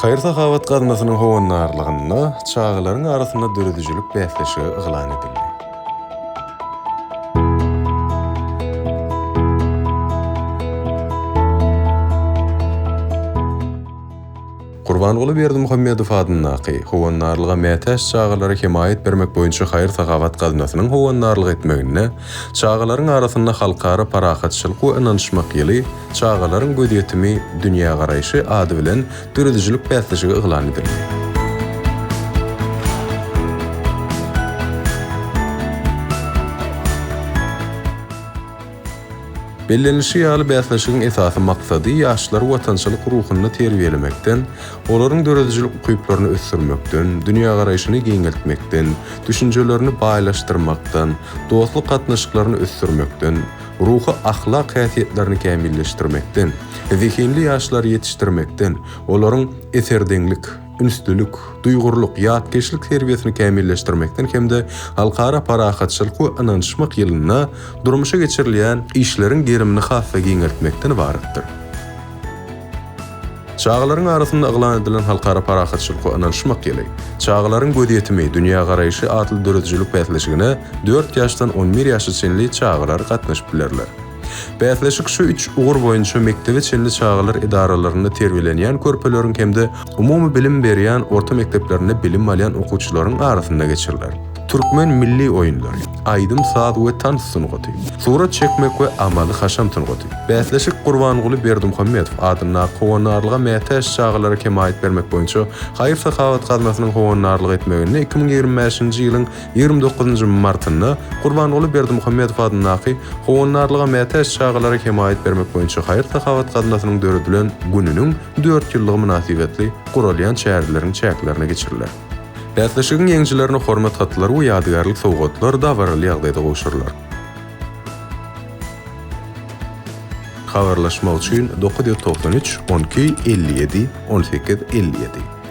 Haýyr-sahawat gaznasynyň howandarlygynda çagalaryň arasynda döredijilik bäsleşigi yglan edildi. Gurbanguly Berdimuhamedow adyndaky Howandarlyga mätäç çagalara hemaýat bermek boýunça haýyr-sahawat gaznasynyň howandarlyk etmeginde çagalaryň arasynda Halkara parahatçylyk we ynanyşmak ýyly, çagalaryň gözýetimi, dünýägaraýşy ady bilen döredijilik bäsleşigi yglan edildi. Bellenilişi ýaly, bäsleşigiň esasy maksady ýaşlary watançylyk ruhunda terbiýelemekden, olaryň döredijilik ukyplaryny ösdürmekden, dünýägaraýşyny giňeltmekden, düşünjelerini baýlaşdyrmakdan, dostluk gatnaşyklaryny ösdürmekden, ruhy-ahlak häsiýetlerini kämilleşdirmekden, zehinli ýaşlary ýetişdirmekden, olaryň eserdeňlik, ünslülik, duýgurlyk, ýatkeşlik terbiýesini kämilleşdirmekden hem-de Halkara parahatçylyk we ynanyşmak ýylynda durmuşa geçirilýän işleriň gerimini has-da giňeltmekden ybaratdyr. Çagalaryň arasynda yglan edilen Halkara parahatçylyk we ynanyşmak ýyly, Çagalaryň gözýetimi, dünýägaraýşy atly döredijilik bäsleşigine dört ýaşdan on bir ýaşa çenli çagalar gatnaşyp bilerler. Bäsleşik şu üç ugur boýunça mekdebe çenli çagalar edaralarynda terbiýelenýän körpeleriň hem-de umumy bilim berýän orta mekdeplerinde bilim alýan okuwçylaryň arasynda geçiriler. Türkmen milli oýunlary, aýdym-saz we tans sungaty, surat çekmek we amaly-haşam sungaty. Bäsleşik Gurbanguly Berdimuhamedow adyndaky Howandarlyga mätäç çagalara hemaýat bermek boýunça haýyr-sahawat gaznasynyň howandarlyk etmeginde 2025-nji ýylyň 29-njy martynda Gurbanguly Berdimuhamedow adyndaky Howandarlyga mätäç çagalara hemaýat bermek boýunça haýyr-sahawat gaznasynyň döredilen gününiň dört ýyllygy mynasybetli guralýan çäreleriň çäklerinde geçiriler. Bäsleşigiň ýeňijilerine hormat hatlary we ýadygärlik sowgatlar dabaraly ýagdaýda gowşurylar. Habarlaşmak üçin 993 12 57 18 57.